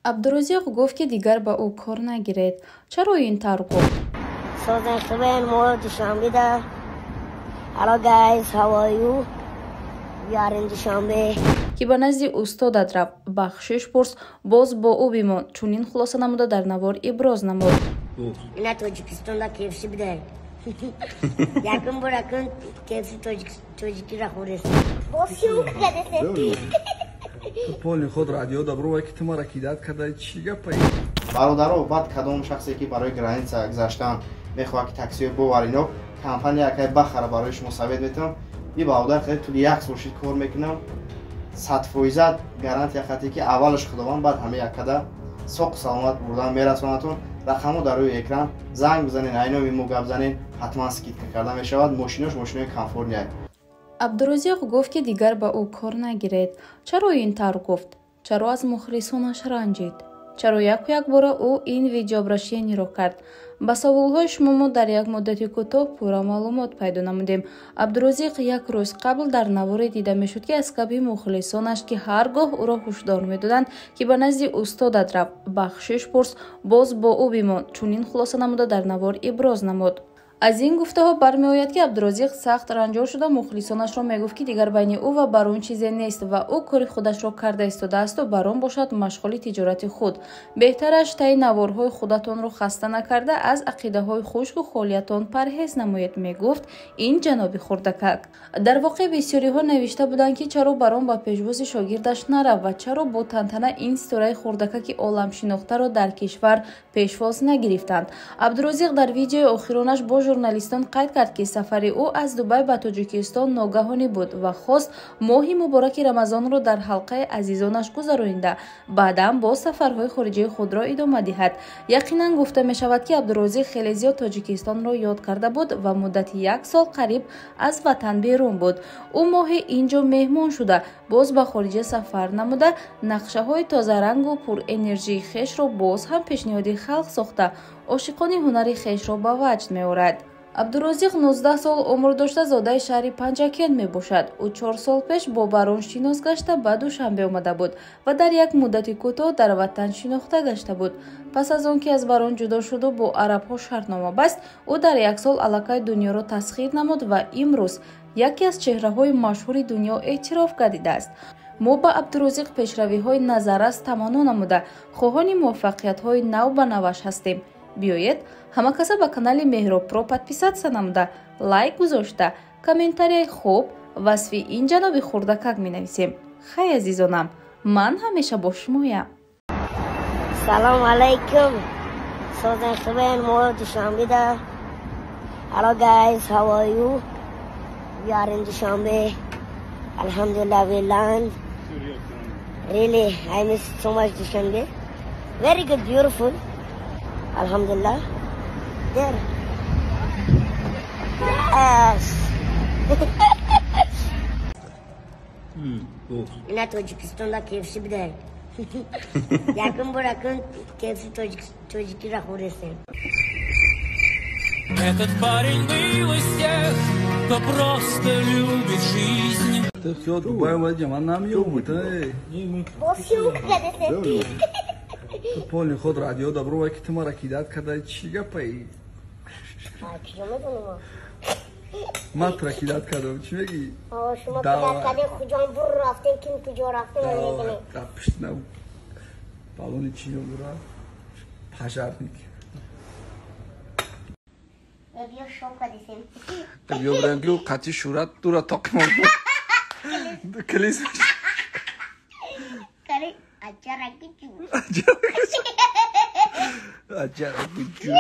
Абдурозиқ гуфт, ки дигар ба ӯ кор нагиред. Чаро ин тавр гуфт? Созен хубен, мо Душанбеда. Hello guys, how are you? We are in Dushanbe. Ки ба назди устодат рафт, бахшиш пурс, боз бо ӯ бимон. Чунин хулоса намуда дар навор иброз намуд. Ина Тоҷикистонда KFC бидай. Якум бор акун KFC тоҷикиро хӯрест. Полный ход радио добро, ки ту мара кидать кардай, чӣ гапай? Бародаро, баъд кадом шахсе ки барои граница гузаштан мехоҳад, ки таксиҳои боварино компания якай бахара, барои шумо совет метавам. И бародар хеле тӯли як сол шид кор мекунам, 100% гарантия хате ки аввалаш худованд, баъд ҳама яккада соқу саломат бурдан мерасонатон. Рақамҳо дар рӯи экран, занг бизанен, айноми мо гап занен, ҳатман скидка карда мешавад. Мошинош мошинои комфортния. Абдурозиқ гуфт, ки дигар ба ӯ кор нагиред. Чаро ин тавр гуфт? Чаро аз мухлисонаш ранҷид? Чаро яку якбора ӯ ин видеообращениеро кард? Ба саволҳои шумо мо дар як муддати кӯтоҳ пурра маълумот пайдо намудем. Абдурозиқ як рӯз қабл дар наворе дида мешуд, ки аз каби мухлисонаш, ки ҳар гоҳ ӯро ҳушдор медоданд, ки ба назди устодат рафт, бахшиш пурс, боз бо ӯ бимон. Чунин хулоса намуда дар навор иброз намуд. Аз ин гуфтаҳо бармеояд, ки Абдурозиқ сахт ранҷор шуда, мухлисонашро мегуфт, ки дигар байни ӯ ва Барон чизе нест ва ӯ кори худашро карда истодаасту Барон бошад машғули тиҷорати худ. Беҳтараш таи наворҳои худатонро хаста накарда, аз ақидаҳои хушку холиятон парҳез намоед, мегуфт ин ҷаноби хурдакак. Дар воқеъ бисёриҳо навишта буданд, ки чаро Барон ба пешвози шогирдаш нарафт ва чаро бо тантана ин ситораи хурдакаки оламшинохтаро дар кишвар пешвоз нагирифтанд. Абдурозиқ дар видеои охиронаш бо журналистон қайд кард, ки сафари ӯ аз Дубай ба Тоҷикистон ногаҳонӣ буд ва хост моҳи мубораки Рамазонро дар ҳалқаи азизонаш гузаронида, баъдан боз сафарҳои хориҷии худро идома диҳад. Яқинан гуфта мешавад, ки Абдурозиқ хеле зиёд Тоҷикистонро ёд карда буд ва муддати як сол қариб аз ватан берун буд. Ӯ моҳи инҷо меҳмон шуда, боз ба хориҷа сафар намуда, нақшаҳои тозарангу пурэнержии хешро боз ҳам пешниҳоди халқ сохта, ошиқони ҳунари хешро ба ваҷд меорад. Абдурозиқ 19 сол умр дошта, зодаи шаҳри Панҷакент мебошад. Ӯ 4 сол пеш бо Барон шинос гашта ба Душанбе омада буд ва дар як муддати кӯтоҳ дар ватан шинохта гашта буд. Пас аз он ки аз Барон ҷудо шуду бо арабҳо шартнома баст, ӯ дар як сол аллакай дунёро тасхир намуд ва имрӯз яке аз чеҳраҳои машҳури дунё эътироф гардидааст. Мо ба Абдурозиқ пешравиҳои назаррас таманно намуда, хоҳони муваффақиятҳои нав ба наваш ҳастем. Биёед ҳамакаса ба канали Меҳробпро подписаться намуда, лайк гузошта, комментарияи хуб васфи ин ҷаноби хурдакак менависем. Хай, азизонам, ман ҳамеша бо шумоям. Салом алайкум. Созен хубен, мо Душанбеда. Hello guys, how are you? We are in Dushanbe. Alhamdulillah, we land. Really, I miss so much Dushanbe. Very good, beautiful. Alhamdulillah. There. Yes. Ина Тоҷикистонда KFC бидай. Якум бор акун KFC тоҷикиро хӯрестем. Этот парень был из тех, кто просто любит жизнь. Ты всё, Дубай омадӣ, ман намеёбам. Ту полный ход радио добро, ки ту мара кидать кардай, чӣ гапай? Киҷо медонам? Ман тура кидать кардам, чӣ мегӣ? Шумо кидать кардем, хуҷон бур рафтем, ким куҷо рафтем, намедонем. Дар пишт набуд. Балони чӣ бура? Пожарник. Биё шоп кадисем. Биё бирем, ки қатъи шӯрат дура тоқимон. Клис. Аҷара гуҷу. Аҷара гуҷу.